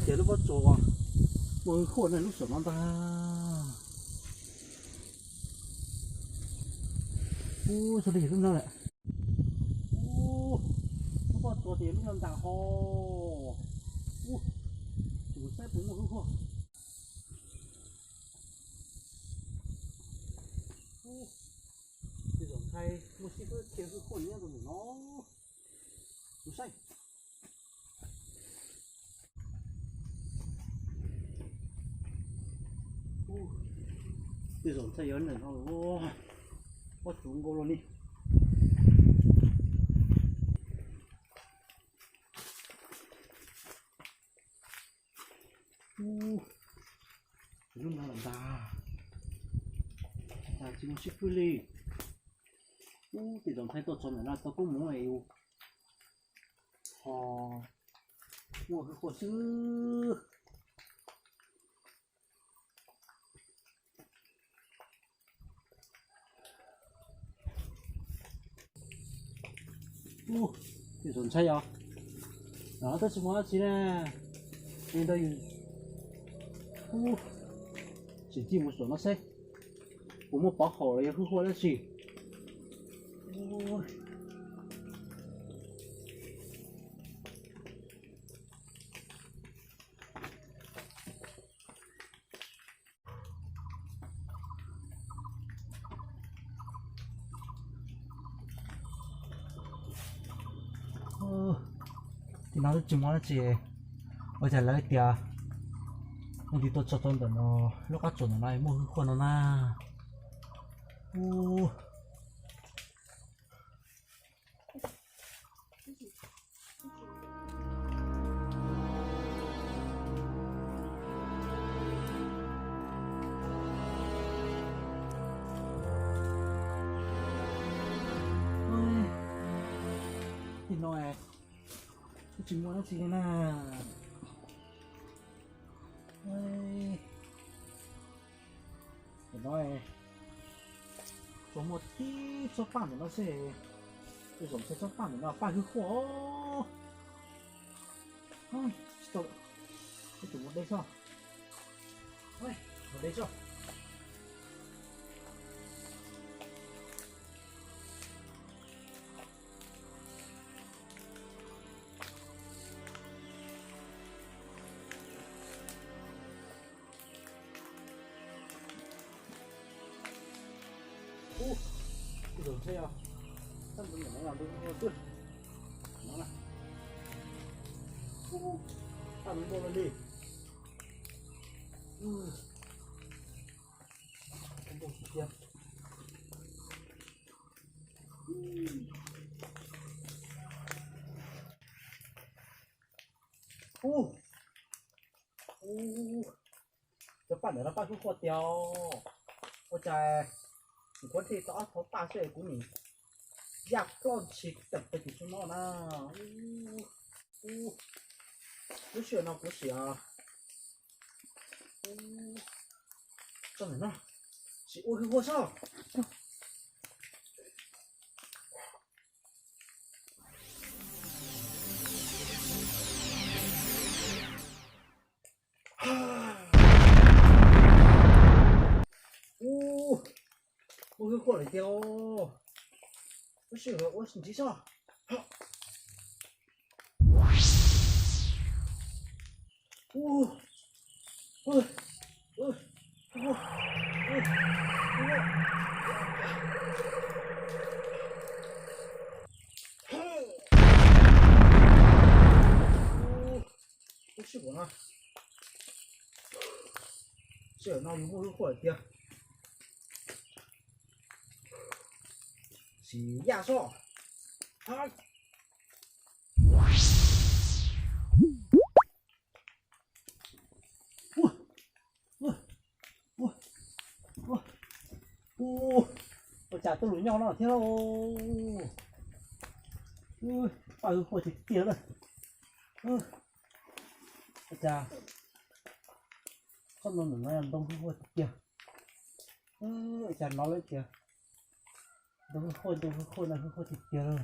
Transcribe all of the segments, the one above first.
Tias lub pob tsuas muaj hwj huaj na lub saum no ntag. Ub, xyov li lub no lawm. Ub, lub pob tsuas tias lub no ntag ho. Ub, tsis mus saib puas muaj hwj huaj. Ub, tej zaum ntshai muaj xib fwb qhia hwj huaj nyob rau ntawm no. Mus saib. Ub, tej zaum ntshai yuav ntawm no, pob tsuas nkaus los li. Ub, lub no los ntag. Tsis muaj xib fwb li. Ub, tej zaum ntshai tuaj txog ntawm no tau koob hmoov es ho muaj hwj huaj xwb. Ub, tej zaum ntshai os. Tab sis muaj dab tsi na, li ntawd yus tsis ncig mus saum no seb puas muaj pov haum los yog hwj huaj dab tsi. Tim no twb tsis muaj dab tsi, ua cas lawv tias leej twg tuaj txog rau ntawm no lub qab tsuas ntawm no muaj hwj huaj no na. Ub, tim no twb tsis muaj dab tsi li na. Nim no tsuas muaj tib tsob paj ntawm no xwb, tej zaum tsob paj ntawm no paj hwj huaj. Tsis tau, ib tug mus de tso, mus de tso. Ub, tus zaum ntshai os, tab tus nyuam no los ntu xwb no na. Ub, tab tus npau los li. Ub, ub, cov paj ntawm no paj hwj huaj tiag. Ua cas kuv kuv thiaj tau ob txhab paj xwb kuv nim yaj ploj ntshis tawm pes tim su no na. Ub, lub sij hawm no kuv sim tso ntawm no, sim ua hwj huaj sob. Ub, ua hwj huaj lawm tiag. Lub sij hawm ua ntxiv sob. Lub sij hawm no, sij hawm no yus muaj hwj huaj tiag. Sim yaj sob. Ua cas tuaj lus nyob no thiab lauj. Paj hwj huaj tiag tiag lawm. Ua cas tsob ntoo ntawm no ntoo hwj huaj tiag tiag. Ua cas no lawm tiag. Ntoo hwj huaj, ntoo hwj huaj, ntoo hwj huaj tiag tiag lawm.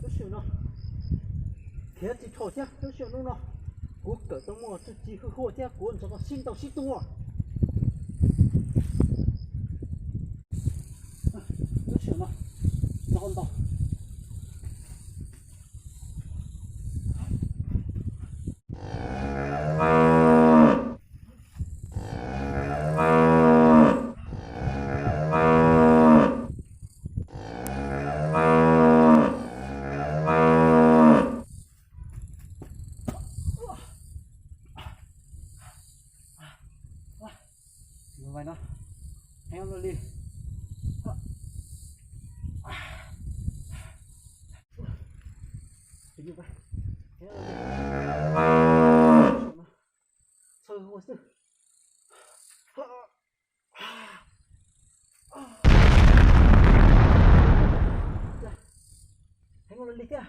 Lub sij hawm no khiav tsis dhau thiab, lub sij hawm hnub no kuv kawm tau muaj txuj ci hwj huaj thiab kuv nrov sib ntaus sib tua. Lub sij hawm no nrov ntaus. Tus vais no heev luaj li. Tus vais heev luaj li. Txhawj ua xwb. Heev luaj li thiab.